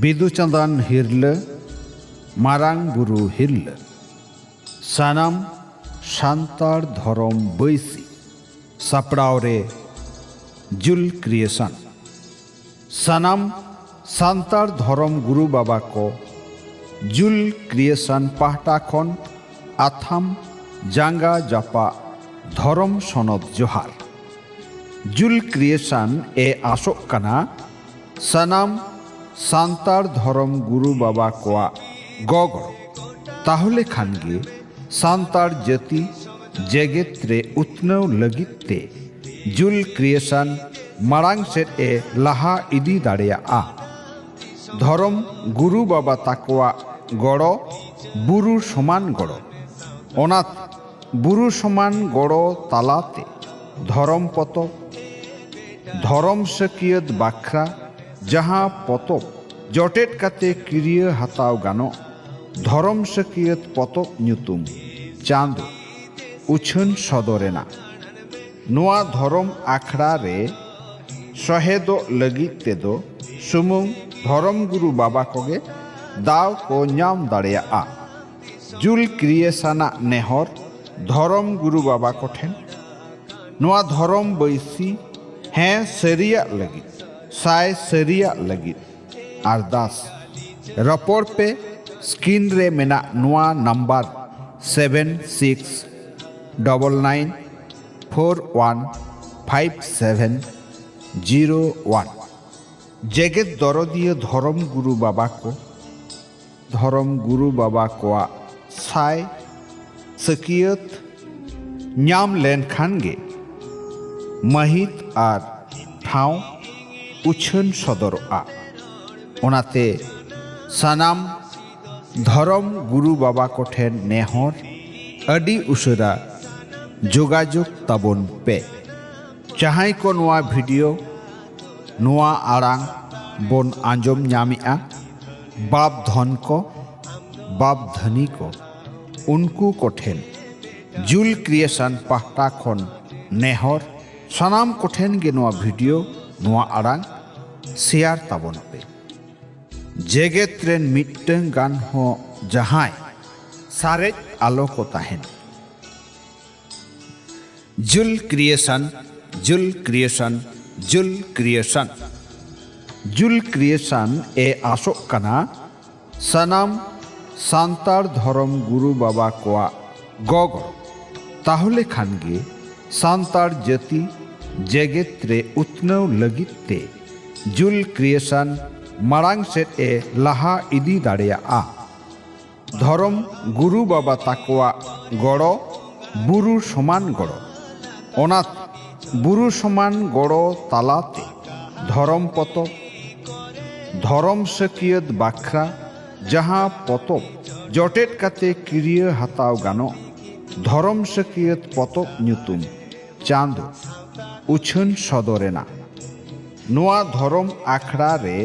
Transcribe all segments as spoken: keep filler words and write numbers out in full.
ᱵᱤᱫᱩ ᱪᱟᱸᱫᱟᱱ ᱦᱤᱨᱞᱟᱹ, ᱢᱟᱨᱟᱝ ᱵᱩᱨᱩ ᱦᱤᱨᱞᱟᱹ, ᱥᱟᱱᱟᱢ ᱥᱟᱱᱛᱟᱲ ᱫᱷᱚᱨᱚᱢ ᱵᱟᱹᱭᱥᱤ᱾ ᱥᱟᱯᱲᱟᱣ ᱨᱮ ᱡᱩᱞ ᱠᱨᱤᱭᱮᱥᱚᱱ᱾ ᱥᱟᱱᱟᱢ ᱥᱟᱱᱛᱟᱲ ᱫᱷᱚᱨᱚᱢ ᱜᱩᱨᱩ ᱵᱟᱵᱟ ᱠᱚ ᱡᱩᱞ ᱠᱨᱤᱭᱮᱥᱚᱱ ᱯᱟᱦᱴᱟ ᱠᱷᱚᱱ ᱟᱛᱷᱟᱢ ᱡᱟᱸᱜᱟ ᱡᱟᱯᱟᱜ ᱫᱷᱚᱨᱚᱢ ᱥᱚᱱᱚᱛ ᱡᱚᱦᱟᱨ᱾ ᱡᱩᱞ ᱠᱨᱤᱭᱮᱥᱚᱱ ᱮ ᱟᱥᱚᱜ ᱠᱟᱱᱟ ᱥᱟᱱᱟᱢ ᱥᱟᱱᱛᱟᱲ ᱫᱷᱚᱨᱚᱢ ᱜᱩᱨᱩ ᱵᱟᱵᱟ ᱠᱚᱣᱟᱜ ᱜᱚᱜᱚᱲᱚ᱾ ᱛᱟᱦᱚᱞᱮ ᱠᱷᱟᱱ ᱜᱮ ᱥᱟᱱᱛᱟᱲ ᱡᱟᱹᱛᱤ ᱡᱮᱜᱮᱛ ᱨᱮ ᱩᱛᱱᱟᱹᱣ ᱞᱟᱹᱜᱤᱫ ᱛᱮ ᱡᱩᱞ ᱠᱨᱤᱭᱮᱥᱚᱱ ᱢᱟᱲᱟᱝ ᱥᱮᱫ ᱮ ᱞᱟᱦᱟ ᱤᱫᱤ ᱫᱟᱲᱮᱭᱟᱜᱼᱟ᱾ ᱫᱷᱚᱨᱚᱢ ᱜᱩᱨᱩ ᱵᱟᱵᱟ ᱛᱟᱠᱚᱣᱟᱜ ᱜᱚᱲᱚ ᱵᱩᱨᱩ ᱥᱚᱢᱟᱱ ᱜᱚᱲᱚ᱾ ᱚᱱᱟᱛᱮ ᱵᱩᱨᱩ ᱥᱚᱢᱟᱱ ᱜᱚᱲᱚ ᱛᱟᱞᱟᱛᱮ ᱫᱷᱚᱨᱚᱢ ᱯᱚᱛᱚᱵ, ᱫᱷᱚᱨᱚᱢ ᱥᱟᱹᱠᱭᱟᱹᱛ ᱵᱟᱠᱷᱨᱟ ᱡᱟᱦᱟᱸ ᱯᱚᱛᱚᱵ ᱡᱚᱴᱮᱫ ᱠᱟᱛᱮ ᱠᱤᱨᱤᱭᱟᱹ ᱦᱟᱛᱟᱣ ᱜᱟᱱᱚᱜ, ᱫᱷᱚᱨᱚᱢ ᱥᱟᱹᱠᱭᱟᱹᱛ ᱯᱚᱛᱚᱵ ᱧᱩᱛᱩᱢ ᱪᱟᱸᱫᱚ ᱩᱪᱷᱟᱹᱱ ᱥᱚᱫᱚᱨ ᱮᱱᱟ᱾ ᱱᱚᱣᱟ ᱫᱷᱚᱨᱚᱢ ᱟᱠᱷᱲᱟ ᱨᱮ ᱥᱚᱦᱮᱫᱚᱜ ᱞᱟᱹᱜᱤᱫ ᱛᱮᱫᱚ ᱥᱩᱢᱩᱝ ᱫᱷᱚᱨᱚᱢ ᱜᱩᱨᱩ ᱵᱟᱵᱟ ᱠᱚᱜᱮ ᱫᱟᱣ ᱠᱚ ᱧᱟᱢ ᱫᱟᱲᱮᱭᱟᱜᱼᱟ᱾ ᱡᱩᱞ ᱠᱨᱤᱭᱮᱥᱚᱱᱟᱜ ᱱᱮᱦᱚᱨ ᱫᱷᱚᱨᱚᱢ ᱜᱩᱨᱩ ᱵᱟᱵᱟ ᱠᱚᱴᱷᱮᱱ, ᱱᱚᱣᱟ ᱫᱷᱚᱨᱚᱢ ᱵᱟᱹᱭᱥᱤ ᱦᱮᱸ ᱥᱟᱹᱨᱤᱭᱟᱜ ᱞᱟᱹᱜᱤᱫ, ᱥᱟᱭ ᱥᱟᱹᱨᱤᱭᱟᱜ ᱞᱟᱹᱜᱤᱫ ᱟᱨᱫᱟᱥ᱾ ᱨᱚᱯᱚᱲ ᱯᱮ ᱥᱠᱨᱤᱱ ᱨᱮ ᱢᱮᱱᱟᱜ ᱱᱚᱣᱟ number seven six double nine four one five seven zero one. ᱡᱮᱜᱮᱛ ᱫᱚᱨᱚᱫᱤᱭᱟᱹ ᱫᱷᱚᱨᱚᱢ ᱜᱩᱨᱩ ᱵᱟᱵᱟ ᱠᱚ, ᱫᱷᱚᱨᱚᱢ ᱜᱩᱨᱩ ᱵᱟᱵᱟ ᱠᱚᱣᱟᱜ ᱥᱟᱭ ᱥᱟᱹᱠᱭᱟᱹᱛ ᱧᱟᱢ ᱞᱮᱱᱠᱷᱟᱱ ᱜᱮ ᱢᱟᱹᱦᱤᱛ ᱟᱨ ᱴᱷᱟᱶ ᱩᱪᱷᱟᱹᱱ ᱥᱚᱫᱚᱨᱚᱜᱼᱟ᱾ ᱚᱱᱟᱛᱮ ᱥᱟᱱᱟᱢ ᱫᱷᱚᱨᱚᱢ ᱜᱩᱨᱩ ᱵᱟᱵᱟ ᱠᱚᱴᱷᱮᱱ ᱱᱮᱦᱚᱨ, ᱟᱹᱰᱤ ᱩᱥᱟᱹᱨᱟ ᱡᱳᱜᱟᱡᱳᱜᱽ ᱛᱟᱵᱚᱱ ᱯᱮ᱾ ᱡᱟᱦᱟᱸᱭ ᱠᱚ ᱱᱚᱣᱟ ᱵᱷᱤᱰᱤᱭᱳ, ᱱᱚᱣᱟ ᱟᱲᱟᱝ ᱵᱚᱱ ᱟᱸᱡᱚᱢ ᱧᱟᱢᱮᱜᱼᱟ, ᱵᱟᱯ ᱫᱷᱚᱱ ᱠᱚ, ᱵᱟᱯ ᱫᱷᱟᱹᱱᱤ ᱠᱚ, ᱩᱱᱠᱩ ᱠᱚᱴᱷᱮᱱ ᱡᱩᱞ ᱠᱨᱤᱭᱮᱥᱚᱱ ᱯᱟᱦᱴᱟ ᱠᱷᱚᱱ ᱱᱮᱦᱚᱨ, ᱥᱟᱱᱟᱢ ᱠᱚᱴᱷᱮᱱ ᱜᱮ ᱱᱚᱣᱟ ᱵᱷᱤᱰᱤᱭᱳ, ᱱᱚᱣᱟ ᱟᱲᱟᱝ ᱥᱮᱭᱟᱨ ᱛᱟᱵᱚᱱ ᱯᱮ᱾ ᱡᱮᱜᱮᱛ ᱨᱮᱱ ᱢᱤᱫᱴᱟᱹᱝ ᱜᱟᱱ ᱦᱚᱸ ᱡᱟᱦᱟᱸᱭ ᱥᱟᱨᱮᱡ ᱟᱞᱚ ᱠᱚ ᱛᱟᱦᱮᱱ᱾ ᱡᱩᱞ ᱠᱨᱤᱭᱮᱥᱚᱱ, ᱡᱩᱞ ᱠᱨᱤᱭᱮᱥᱚᱱ, ᱡᱩᱞ ᱠᱨᱤᱭᱮᱥᱚᱱ᱾ ᱡᱩᱞ ᱠᱨᱤᱭᱮᱥᱚᱱ ᱮ ᱟᱥᱚᱜ ᱠᱟᱱᱟ ᱥᱟᱱᱟᱢ ᱥᱟᱱᱛᱟᱲ ᱫᱷᱚᱨᱚᱢ ᱜᱩᱨᱩ ᱵᱟᱵᱟ ᱠᱚᱣᱟᱜ ᱜᱚᱜᱚ᱾ ᱛᱟᱦᱚᱞᱮ ᱠᱷᱟᱱ ᱜᱮ ᱥᱟᱱᱛᱟᱲ ᱡᱟᱹᱛᱤ ᱡᱮᱜᱮᱛ ᱨᱮ ᱩᱛᱱᱟᱹᱣ ᱞᱟᱹᱜᱤᱫ ᱛᱮ ᱡᱩᱞ ᱠᱨᱤᱭᱮᱥᱚᱱ ᱢᱟᱲᱟᱝ ᱥᱮᱫ ᱮ ᱞᱟᱦᱟ ᱤᱫᱤ ᱫᱟᱲᱮᱭᱟᱜᱼᱟ᱾ ᱫᱷᱚᱨᱚᱢ ᱜᱩᱨᱩ ᱵᱟᱵᱟ ᱛᱟᱠᱚᱣᱟᱜ ᱜᱚᱲᱚ ᱵᱩᱨᱩ ᱥᱚᱢᱟᱱ ᱜᱚᱲᱚ᱾ ᱚᱱᱟ ᱵᱩᱨᱩ ᱥᱚᱢᱟᱱ ᱜᱚᱲᱚ ᱛᱟᱞᱟᱛᱮ ᱫᱷᱚᱨᱚᱢ ᱯᱚᱛᱚᱵ, ᱫᱷᱚᱨᱚᱢ ᱥᱟᱹᱠᱭᱟᱹᱛ ᱵᱟᱠᱷᱨᱟ ᱡᱟᱦᱟᱸ ᱯᱚᱛᱚᱵ ᱡᱚᱴᱮᱫ ᱠᱟᱛᱮ ᱠᱤᱨᱤᱭᱟᱹ ᱦᱟᱛᱟᱣ ᱜᱟᱱᱚᱜ, ᱫᱷᱚᱨᱚᱢ ᱥᱟᱹᱠᱭᱟᱹᱛ ᱯᱚᱛᱚᱵ ᱧᱩᱛᱩᱢ ᱪᱟᱸᱫᱚ ᱩᱪᱷᱟᱹᱱ ᱥᱚᱫᱚᱨᱮᱱᱟ᱾ ᱱᱚᱣᱟ ᱫᱷᱚᱨᱚᱢ ᱟᱠᱷᱲᱟ ᱨᱮ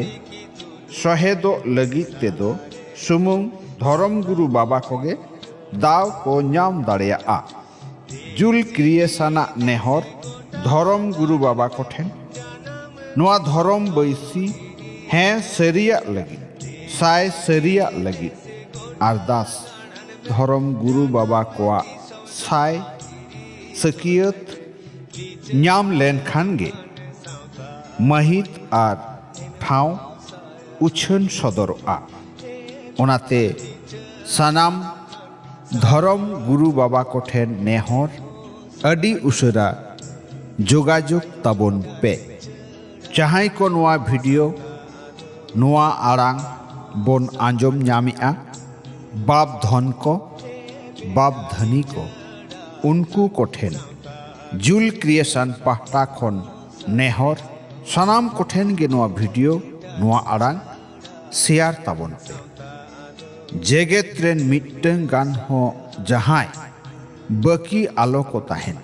ᱥᱚᱦᱮᱫᱚᱜ ᱞᱟᱹᱜᱤᱫ ᱛᱮᱫᱚ ᱥᱩᱢᱩᱝ ᱫᱷᱚᱨᱚᱢ ᱜᱩᱨᱩ ᱵᱟᱵᱟ ᱠᱚᱜᱮ ᱫᱟᱣ ᱠᱚ ᱧᱟᱢ ᱫᱟᱲᱮᱭᱟᱜᱼᱟ᱾ ᱡᱩᱞ ᱠᱨᱤᱭᱮᱥᱚᱱᱟᱜ ᱱᱮᱦᱚᱨ ᱫᱷᱚᱨᱚᱢ ᱜᱩᱨᱩ ᱵᱟᱵᱟ ᱠᱚᱴᱷᱮᱱ, ᱱᱚᱣᱟ ᱫᱷᱚᱨᱚᱢ ᱵᱟᱹᱭᱥᱤ ᱦᱮᱸ ᱥᱟᱹᱨᱤᱭᱟᱜ ᱞᱟᱹᱜᱤᱫ, ᱥᱟᱭ ᱥᱟᱹᱨᱤᱭᱟᱜ ᱞᱟᱹᱜᱤᱫ ᱟᱨᱫᱟᱥ᱾ ᱫᱷᱚᱨᱚᱢ ᱜᱩᱨᱩ ᱵᱟᱵᱟ ᱠᱚᱣᱟᱜ ᱥᱟᱭ ᱥᱟᱹᱠᱭᱟᱹᱛ ᱧᱟᱢ ᱞᱮᱱᱠᱷᱟᱱ ᱜᱮ ᱢᱟᱹᱦᱤᱛ ᱟᱨ ᱴᱷᱟᱶ ᱩᱪᱷᱟᱹᱱ ᱥᱚᱫᱚᱨᱚᱜᱼᱟ᱾ ᱚᱱᱟᱛᱮ ᱥᱟᱱᱟᱢ ᱫᱷᱚᱨᱚᱢ ᱜᱩᱨᱩ ᱵᱟᱵᱟ ᱠᱚᱴᱷᱮᱱ ᱱᱮᱦᱚᱨ, ᱟᱹᱰᱤ ᱩᱥᱟᱹᱨᱟ ᱡᱳᱜᱟᱡᱳᱜᱽ ᱛᱟᱵᱚᱱ ᱯᱮ᱾ ᱡᱟᱦᱟᱸᱭ ᱠᱚ ᱱᱚᱣᱟ ᱵᱷᱤᱰᱤᱭᱳ, ᱱᱚᱣᱟ ᱟᱲᱟᱝ ᱵᱚᱱ ᱟᱸᱡᱚᱢ ᱧᱟᱢᱮᱜᱼᱟ, ᱵᱟᱯ ᱫᱷᱚᱱ ᱠᱚ, ᱵᱟᱯ ᱫᱷᱟᱹᱱᱤ ᱠᱚ, ᱩᱱᱠᱩ ᱠᱚᱴᱷᱮᱱ ᱡᱩᱞ ᱠᱨᱤᱭᱮᱥᱚᱱ ᱯᱟᱦᱴᱟ ᱠᱷᱚᱱ ᱱᱮᱦᱚᱨ, ᱥᱟᱱᱟᱢ ᱠᱚᱴᱷᱮᱱ ᱜᱮ ᱱᱚᱣᱟ ᱵᱷᱤᱰᱤᱭᱳ, ᱱᱚᱣᱟ ᱟᱲᱟᱝ ᱥᱮᱭᱟᱨ ᱛᱟᱵᱚᱱ ᱯᱮ᱾ ᱡᱮᱜᱮᱛ ᱨᱮᱱ ᱢᱤᱫᱴᱟᱹᱝ ᱜᱟᱱ ᱦᱚᱸ ᱡᱟᱦᱟᱸᱭ ᱵᱟᱹᱠᱤ ᱟᱞᱚ ᱠᱚ ᱛᱟᱦᱮᱱ᱾